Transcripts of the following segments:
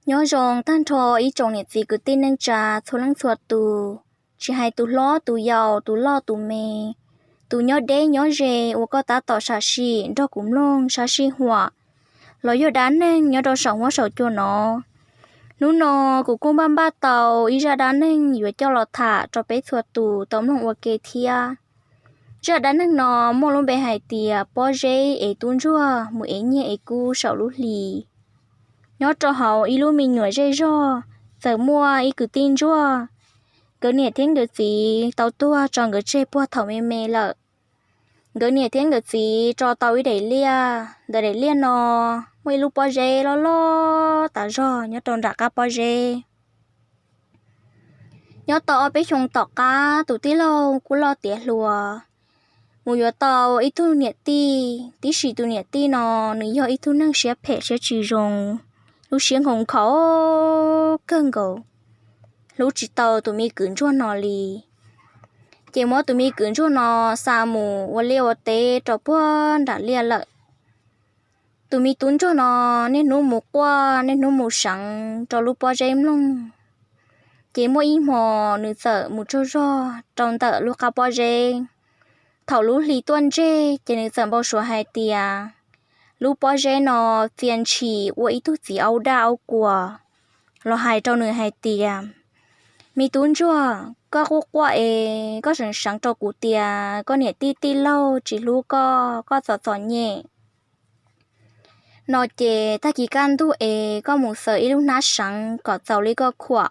Nyob zoo tag nrho ib tsoom niam txiv kwv tij neej tsa txhua leej txhua tus, tsis hais tus hlob tus yau, tus loj tus me, tus nyob deb nyob ze uas koj tab tom sam sim nrog kuv mloog sab sij huam los yog dab neeg nyob rau saum huab saum cua no. Hnub no kuv kuj npaj npaj tau ib zaj dab neeg yuav coj los tham rau peb txhua tus tau mloog ua ke thiab. Zaj dab neeg no muaj lub npe hais tias pob zeb es tub ntsuag mus ev nyiaj ev kub saum lub hli. Nyob rau hauv ib lub me nyuam zej zog, txawm muaj ib kwv tij ntsuag, nkawd niam thiab nkawd txiv tau tuag tso nkawd tseg puag thaum me me lawm. Nkawd niam thiab nkawd txiv tso tau ib daim liaj, ntawm daim liaj no muaj ib lub pob zeb loj loj tas zog nyob rau nram qab pob zeb. Nyob tau ob peb xyoo tom qab tus tij laug kuj loj tiav hluas, mus yuav tau ib tug niam tij, tiam sis tus niam tij no nws yog ib tug neeg siab phem siab tsis zoo, lub siab nkhaus nkhaus kawg nkaus, hlub tsis tau tus me kwv ntsuag no li. Ces muab tus me kwv ntsuag no xa mus ua liaj ua teb rau puag nram liaj lawm. Tus me tub ntsuag no niaj hnub mus quaj niaj hnub mus seev rau lub pob zeb mloog. Ces muaj ib hmo nws txawm mus tsaug zog rau ntawm lub qab pob zeb. Thaum lub hli tuaj ntseg ces nws txawm npau suav hais tias lub pob zeb no txia ntshis ua ib tug txiv aub daj aub kuas los hais rau nws hais tias, Me tub ntsuag, koj quaj quaj es koj seev seev rau kuv tias koj niam tij tij laug tsis hlub koj, koj txom txom nyem no ces tag kis kaj ntug es koj mus xaws ib lub hnab seev kom txaus li koj khuam.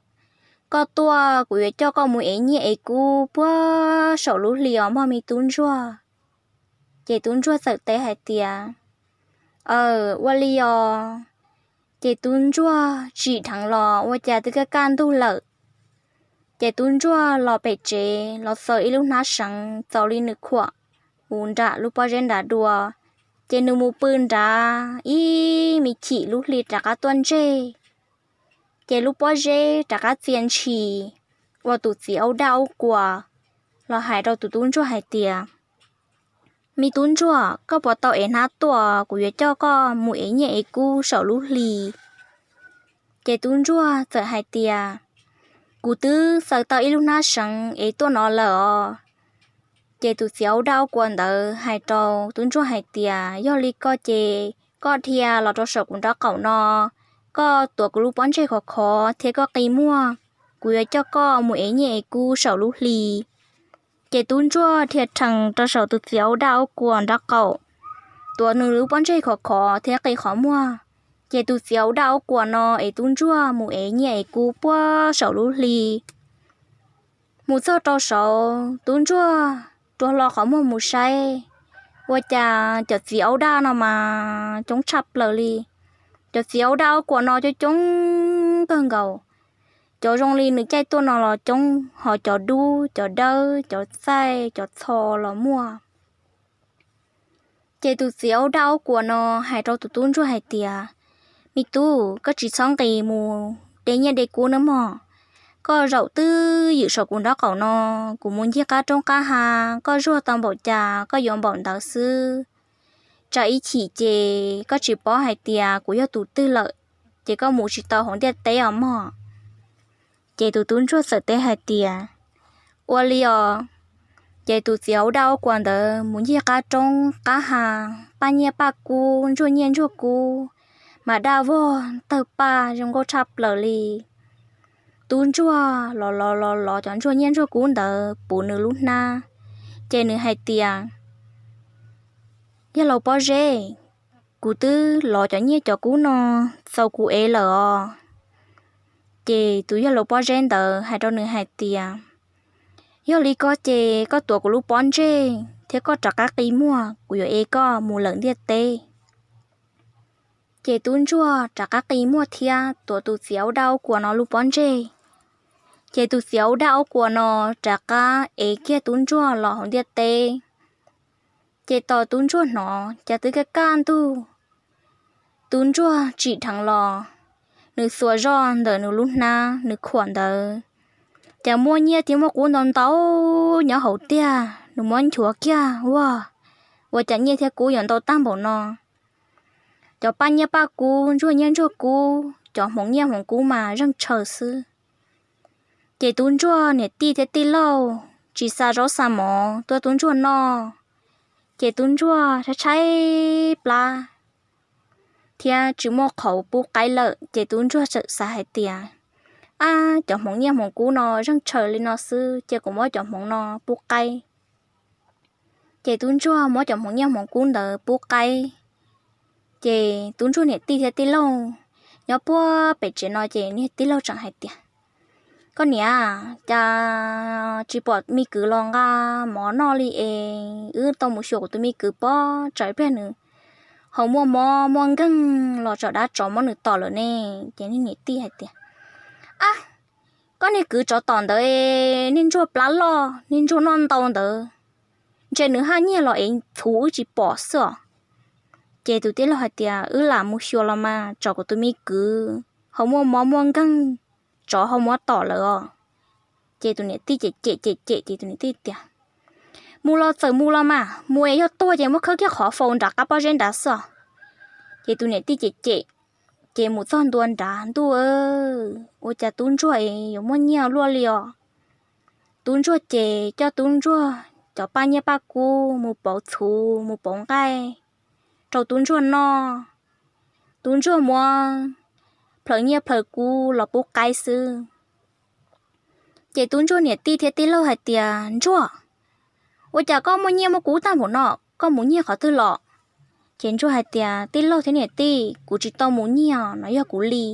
Koj tuaj kuv yuav coj koj mus ev nyiaj ev kub puag saum lub hli os mog me tub ntsuag. Ces tub ntsuag txawm teb hais tias, Aw, ua li os. Ces tub ntsuag tsim dheev los ua cas twb kaj kaj ntug lawm. Ces tub ntsuag los pem tsev los xaws ib lub hnab seev txaus li nws khuam mus nram lub pob zeb nrad dua. Ces nws mus pw nrad ib me chim lub hli rov qab tuaj ntseg. Ces lub pob zeb rov qab txia ntshis ua tus txiv aub daj aub kuas los hais rau tus tub ntsuag hais tias, Me tub ntsuag, koj puas tau ev hnab tuaj, kuv yuav coj koj mus ev nyiaj ev kub saum lub hli. Ces tub ntsuag txawm hais tias, Kuv twb xaws tau ib lub hnab seev ev tuaj no lawm os. Ces tus txiv aub daj aub kuas ntawd hais rau tub ntsuag hais tias, Yog li ko ces koj dhia los rau saum kuv nraub qaum no, koj tuav kuv lub pob ntseg khov khov thiab koj qi muag, kuv yuav coj koj mus ev nyiaj ev kub saum lub hli. Ces tub ntsuag dhia rhees rau saum tus txiv aub daj aub kuas nraub qaum, tuav nws lub pob ntseg khov khov thiab qi qhov muag. Ces tus txiv aub daj aub kuas no ev tub ntsuag mus ev nyiaj ev kub puag saum lub hli. Mus txog rau saud, tub ntsuag rua hlo qhov muag mus saib, ua cas cov txiv aub daj no mas coob tshaj plaws li. Cov txiv aub daj aub kuas no coob coob kawg nkaus. Cov zoo li nws caij tuaj no los coob, ho cov dub, cov dawb, cov txaij, cov txho los muaj. Ces tus txiv aub daj aub kuas no hais rau tus tub ntsuag hais tias, Me tub, koj tsis txhob nqis mus de nyiaj de kub nawb mog. Koj zaum twj ywm saum kuv nraub qaum no, kuv mus ncig qab roob qab hav, koj zuag tau npaum cas koj yuav npaum ntawd xwb. Tsam ib chim ces koj tsis paub hais tias kuv yog tus twg lawm, ces koj mus tsis tau hauv ntiaj teb os mog. Ces tus tub ntsuag txawm teb hais tias, Ua li os. Ces tus txiv aub daj aub kuas ntawd mus ncig qab roob qab hav, paj nyiaj paj kub, ntsuag nyiaj ntsuag kub, mas daj vog tawg paj zoo nkauj tshaj plaws li. Tub ntsuag los los los los cov ntsuag nyiaj ntsuag kub ntawd puv nws lub hnab, ces nws hais tias, Yawg laus pob zeb, kuv twb lov cov nyiaj cov kub no txaus kuv ev lawm os. Ces tus yawg laus pob zeb ntawd hais rau nws hais tias, Yog li koj ces koj tuav kuv lub pob ntseg thiab koj rov qab qi muag, kuv yuav ev koj mus lawm ntiaj teb. Ces tub ntsuag rov qab qi muag thiab tuav tus txiv aub daj aub kuas no lub pob ntseg. Ces tus txiv aub daj aub kuas no rov qab ev kiag tub ntsuag los hauv ntiaj teb. Ces tos tub ntsuag hnov cas twb kaj kaj ntug, tub ntsuag tsim dheev los, nws xuas zoj ntawm nws lub hnab nws khuam ntawd, cas muaj nyiaj thiab muaj kub ntau ntau nyob hauv tiag. Nws muab nchuav kiag, Ua, ua cas nyiaj thiab kub yuav ntau tag npaum no? Cov paj nyiaj paj kub, ntsuag nyiaj ntsuag kub, cov hmoov nyiaj hmoov kub mas zeej tshaws xwb. Ces tub ntsuag niam tij thiab tij laug tsis xa zaub xa mov tuaj tub ntsuag noj, ces tub ntsuag tshaib tshaib plab thiab tsis muaj qhov pub qaib lawm, ces tub ntsuag txawm xav hais tias, ab, cov hmoov nyiaj hmoov kub no zeej tshaws li no xwb, ces kuv muab cov hmoov no pub qaib. Ces tub ntsuag muab cov hmoov nyiaj hmoov kub ntawd pub qaib. Ces tub ntsuag niam tij thiab tij laug nyob puag pem tsev no, ces niag tij laug tseem hais tias, koj niam, cas tsis pom me kwv los nqa mov noj li es wb tau mus xyuas kuv tus me kwv pob, tsam ib pliag nws ho muaj mob muaj nkeeg los tsam dab tsov muab nws tom lawm ne. Ces niag niam tij hais tias, ab, koj niag kwv tsov tom ntawd, niag ntsuag plab loj, niag ntsuag noj ntau ntawd, ntshe nws haj nyiag los ev txhuv wb tsis pom xwb os. Ces tus tij laug hais tias, wb lam mus xyuas los mas, tsam kuv tus me kwv ho muaj mob muaj nkeeg, tsov ho muab tom lawm os. Ces tus niam tij cem cem cem cem, ces tus niam tij tias, mus los txawm mus los mas, mus es yog tuag ces muab khawb kiag qhov faus nram qab pob zeb nrad xwb os. Ces tus niam tij cem cem, ces mus txog ntua nrad, ntuj, ua cas tub ntsuag es yuav muaj nyiaj luaj li os. Tub ntsuag ces coj tub ntsuag cov paj nyiaj paj kub mus pauv txhuv mus pauv nqaij rau tub ntsuag noj. Tub ntsuag muab plhaws nyiaj plhaws kub los pub qaib xwb. Ces tub ntsuag niam tij thiab tij laug hais tias, ntsuag, ua cas koj muaj nyiaj muaj kub tag npaum no, koj mus nyiag qhov twg los? Ces ntsuag hais tias, tij laug thiab niam tij, kuv tsis tau mus nyiag, no yog kuv li.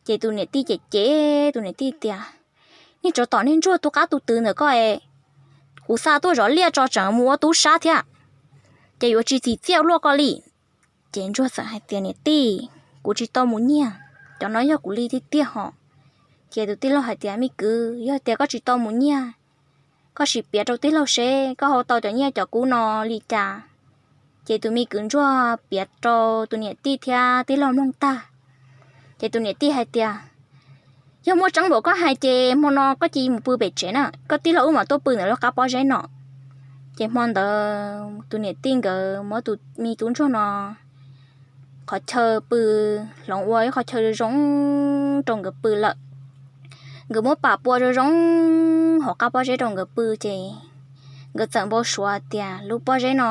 Ces tus niam tij cem cem, tus niam tij tias, niag tsov tom niag ntsuag tu qab tu twv ntawm koj es, kuv xa tuaj zov liaj tso tseem mus ua tub sab thiab, ces yuav tsis txim txiaj luaj koj li. Ces ntsuag txawm hais tias, niam tij, kuv tsis tau mus nyiag, cov no yog kuv li tiag tiag hos. Ces tus tij laug hais tias, me kwv, yog tias koj tsis tau mus nyiag, koj sim piav rau tij laug seb koj hau tau cov nyiaj cov kub no li cas. Ces tus me kwv ntsuag piav rau tus niam tij thiab tij laug mloog tag. Ces tus niam tij hais tias, yog muaj tseeb npaum koj hais ces hmo no koj cia li mus pw pem tsev na, koj tij laug wb mam tuaj pw ntawm lub qab pob zeb no. Ces hmo ntawd tus niam tij nkawd muab tus me tub ntsuag no qhov chaw pw, hloov ua ib qhov chaw zoo zoo rau nkawd pw lawm. Nkawd muab pam pua zoo zoo hauv qab pob zeb rau nkawd pw, ces nkawd txawm npau suav tias lub pob zeb no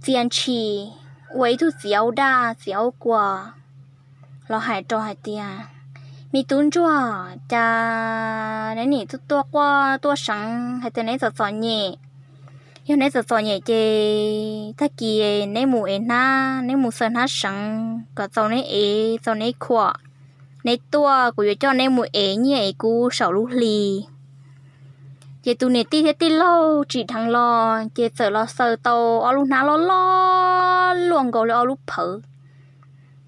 txia ntshis ua ib tug txiv aub daj txiv aub kua los hais rau hais tias, me tub ntsuag, cas neb nim tuaj quaj tuaj seev hais tias neb txom txom nyem? Yog neb txom txom nyem ces tag kis neb mus ev hnab, neb mus xaws hnab seev kom txaus neb ev txaus neb khuam, neb tuaj kuv yuav coj neb mus ev nyiaj ev kub saum lub hli. Ces tus niam tij thiab tij laug tsim dheev los ces txawm los xaws tau ob lub hnab loj loj luaj nkaus li ob lub phawv,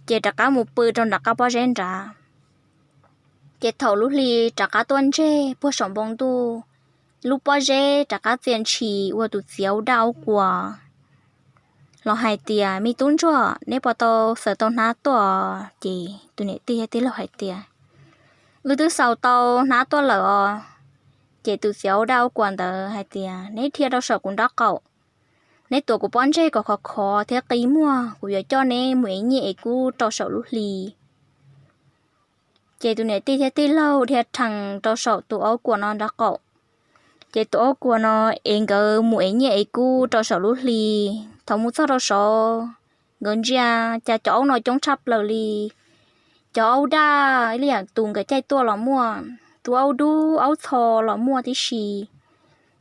ces rov qab mus pw rau nram qab pob zeb nrad. Ces thaum lub hli rov qab tuaj ntseg puag saum npoo ntuj, lub pob zeb rov qab txia ntshis ua tus txiv aub daj aub kua los hais tias, me tub ntsuag, neb puas tau xaws tau hnab tuaj? Ces tus niam tij thiab tij laug hais tias, wb twb xaws tau hnab tuaj lawm os. Ces tus txiv aub daj aub kua ntawd hais tias, neb dhia rau saum kuv nraub qaum, neb tuav kuv pob ntseg kom khov khov thiab qi muag, kuv yuav coj neb mus ev nyiaj ev kub rau saum lub hli. Ces tus niam tij thiab tij laug dhia rhees rau saum tus aub kua no nraub qaum. Ces tus aub kua no ev nkawd mus ev nyiaj ev kub rau saum lub hli. Thaum mus txog rau saud, nkawd ntsia cas cov aub no coob tshaj plaws li. Cov aub daj ib yam tus nkawd caij tuaj los muaj, tus aub dub aub txho los muaj tib si.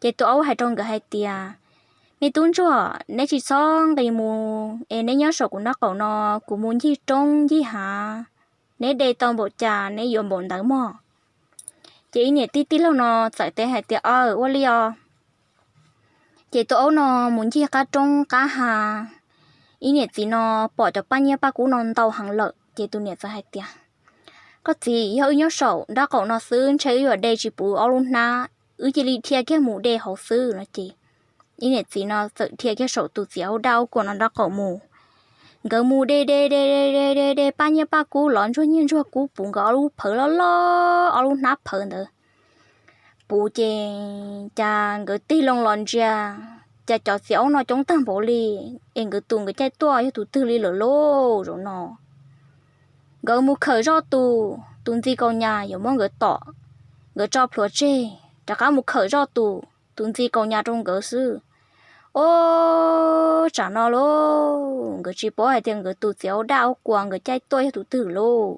Ces tus aub hais rau nkawd hais tias, me tub ntsuag, neb tsis txhob nqis mus es neb nyob saum kuv nraub qaum no, kuv mus ncig roob ncig hav, neb de tau npaum cas neb yuav npaum ntawd mog. Ces ib niam tij tij laug no txawm teb hais tias, aw, ua li os. Ces tus aub no mus ncig qab roob qab hav, ib niam txiv no pom cov paj nyiaj paj kub no ntau heev lawm, ces tus niam txawm hais tias, koj txiv, yog wb nyob saum nraub qaum no xwb ntshe wb yuav de tsis puv ob lub hnab, wb cia li dhia kiag mus de hauv xwb no. Ces ib niam txiv no txawm dhia kiag saum tus txiv aub daj aub kua no nraub qaum mus. Nkawd mus de de de de de de de paj nyiaj paj kub los ntsuag nyiaj ntsuag kub puv nkawd ob lub phawv loj loj, ob lub hnab phawv ntawd puv. Ces cas nkawd tig loo los ntsia, cas cov txiv aub no coob tag npaum li, es nkawd tus nkawd caij tuaj yog tus twg li lawm lauj zaum no. Nkawd mus khawm zoj tus, tus ntxi kaus nyas yuav muab nkawd tom, nkawd tso plhuav tseg, rov qab mus khawm zoj tus, tus ntxi kaus nyas rau nkawd xwb. Ob, tsam no lauj, nkawd tsis paub hais tias nkawd tus txiv aub daj aub kuas nkawd caij tuaj yog tus twg lauj.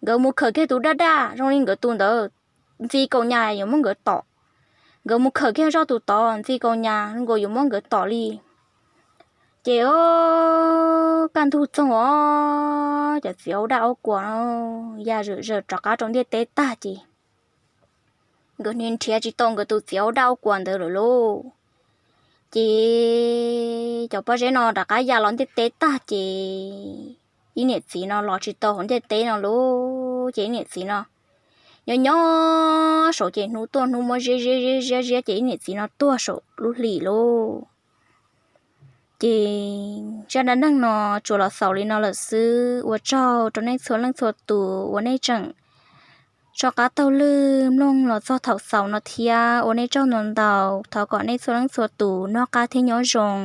Nkawd mus khawm kiag tus daj daj zoo li nkawd tus ntawd, ntxi kaus nyas yuav muab nkawd tom. Nkawd mus khawm kiag zoj tus tod, ntxi kaus nyas nkaus yuav muab nkawd tom li. Ces ob, kaj ntug txoog os, cov txiv aub daj aub kuas ya zawm zawm rov qab rau ntiaj teb tag ces nkawd nrhiav tsis tau nkawd tus txiv aub daj aub kuas ntawd lawm lauj. Ces cov pob zeb no rov qab ya los ntiaj teb tag ces ib niam txiv no los tsis tau hauv ntiaj teb no lauj. Ces ib niam txiv no nyob nyob saum ces hnub tuaj hnub muab ziab ziab ziab ziab ziab ces ib niam txiv no tuag saum lub hlis lauj. Ces zaj dab neeg no tsuas los xaus li no lawm xwb. Ua tsaug rau nej txhua leej txhua tus uas nej tseem tso qab taug lwm mloog los txog thaum xaus no thiab. Ua nej tsaug ntau ntau, thov kom nej txhua leej txhua tus noj qab thiab nyob zoo.